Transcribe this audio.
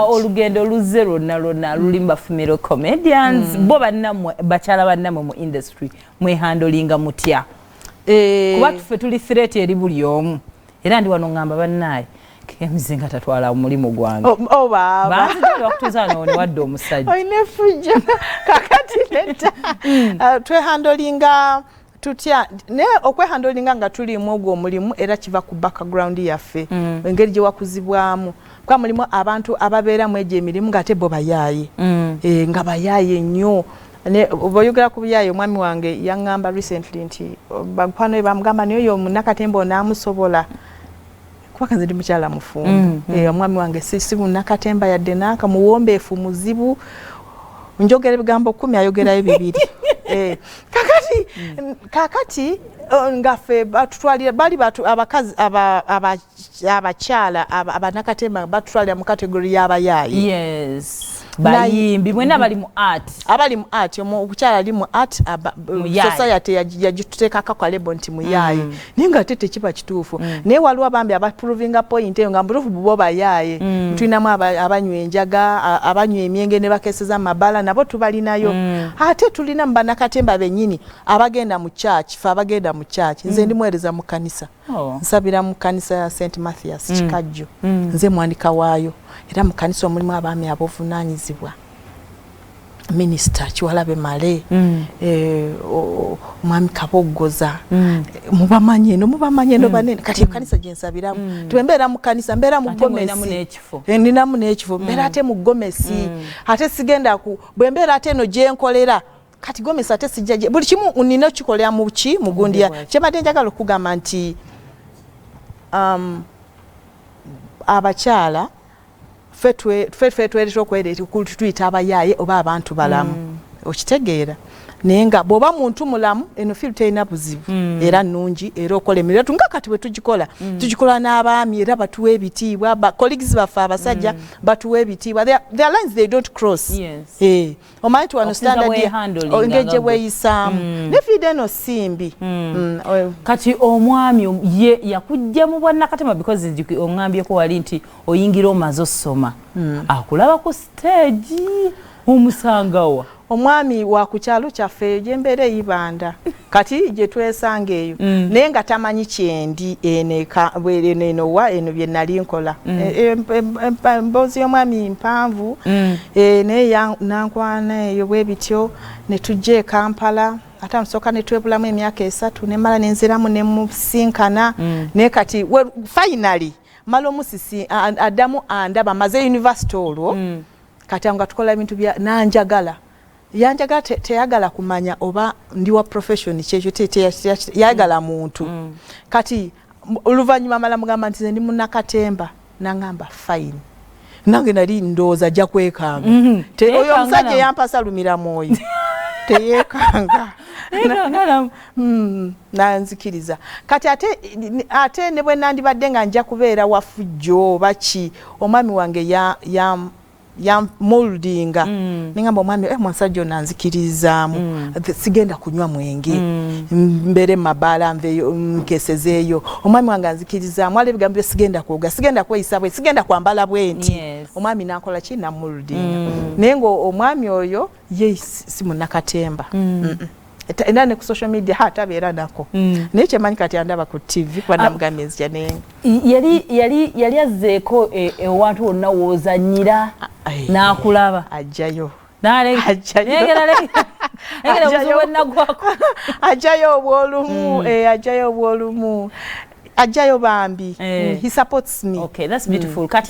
Olugendo luzze lwonna lwonna luli mu ba female comedians. Bo bannammwe, bakyala bannammwe mu industry, mwehandlinga mutya? Kuba tuffe tuli threat eri buli omu, era ndi wano ŋŋamba bannaaye kemuzinga tatwala mulimu gwange. Oh, baaba. Banzija bakutuuza wano newadde omusajja. Olina effujjo kakati nedda. Twehandlinga tutya? Naye okwehandlinga nga tulimu ogwo omulimu era kiva ku background yaffe, engeri gye wakuzibwamu, kuba mulimu abantu ababeeramu egyo emirimu ng'ate bo bayaaye. Nga bayaaye nnyo. Bw'oyogera ku buyaaye, omwami wange yaŋŋamba recently nti bakwano be bamugamba, "Naye oyo munnakatemba onaamusobola?" Kuba nze ndi mukyala mufumbo. Omwami wange si munnakatemba yadde naaka, muwombeefu, muzibu, njogera ebigambo 10 ayogerayo bibiri. Kakati nga ffe batutwalira bali batu abakazi abakyala abanakatemba batutwalira mu category y'abayaaye. Yes, bayimbi mwena bali mu art. Abali mu art, omukyala ali mu art Muyaaye. Society yagituteekako akalebo nti muyaaye, naye nga ate tekiba kituufu. Naye waliwo abambi abaprovinga point eyo nga mubutuufu bo bayaaye. Tulinamu abanywa enjaga, abanywa emyenge ne bakeseza amabala, nabo tubalinayo. Ate tulina mu bannakatemba bennyini abagenda mu church. Fe abagenda mu church, nze ndi muweereza mu kkanisa. Nsabira mu kkanisa ya St Mathias Kikajjo. Nze mwandika waayo, era mu kkanisa omulimu abaami abovunaanyizibwa, Minisita Kiwalabe Male, omwami Kaboggoza. Mubamanyi eno, mubamanyi eno banene. Kati ekanisa gyensabiramu, tibwe mbeera mu kanisa, mbeera mu Ate mulinamu gomesi. n'ekifo. Ninamu n'ekifo, mbeera ate mu gomesi, ate sigenda ku bwe mbeera ate eno gyenkolera. Kati gomesi ate sijja buli kimu nina okikolera mu ki mu gundi Bwaki. Kyembadde njagala okugamba nti abakyala ffe tweretera okwereeta tuyita abayaaye oba abantu balamu, okitegeera? Naye nga bw'oba muntu mulamu, eno field terina buzibu, era nnungi, era okola emirimu nga kati bwe tugikola, tugikola n'abaami, era batuwa ebitiibwa. Colleagues baffe abasajja batuwa ebitiibwa. There are lines they don't cross. Omanyi nti wano Okusinza standard bwehandlinga engeri nga gye gwe. Bweyisaamu ne field eno simbi. Kati omwami ye yakujja mu bwannakatemba because oŋŋambyeko wali nti oyingira omaze osoma, akulaba ku stage, omusangawa? Omwami wa ku kyalo kyaffe gyembeera eyibanda, kati gye twesanga eyo, naye nga tamanyi kyendi eno eno eno wa eno bye nali nkola. Emboozi y'omwami mpanvu. Naye nankwana eyo bwe bityo ne tujja e Kampala, ate amusooka ne twebulamu emyaka 3, nemala nenziramu ne musinkana. Naye kati finally mala omusisi addamu andaba maze university olwo. Kati awo nga tukola ebintu bya nanjagala, yanjagala, teyagala kumanya oba ndi wa profession kyekyo, yayagala muntu. Kati oluvannyuma mala mugamba nti nze ndi munnakatemba, nangamba fine. Nange nali ndowooza ajja kwekanga. Oyo Teyeekanga omusajja namu. yampasa lumira mwoyo, teyeekanga. Yeekanga namu. Nanzikiriza. Kati ate ne bwe nandibadde nga nja kubeera wafujjo oba ki, omwami wange ya moldinga. Nengamba omwami, musajja ono anzikirizaamu. Sigenda kunywa mwenge, mbeere mu mabaala, nveeyo nkesezeeyo. Omwami wange anzikirizaamu, ala ebigambo bye sigenda kwogera, sigenda kweyisa bwe, sigenda kwambala bwe nti. Omwami nankola ki? Namoldinga. Naye nga omwami oyo ye si munnakatemba. Era ne ku social media ha tabeera nako. Naye kyemanyi kati andaba ku TV, kuba namugambye nzija naye. Yali azzeeko ewantu wonna woozanyira n'akulaba? Ajjayo. Ajjayo. Ajjayo. Bwenagwako. Ajjayo obwolumu, ajjayo obwolumu, ajjayo bambi. He supports me. Okay, that's beautiful. Kati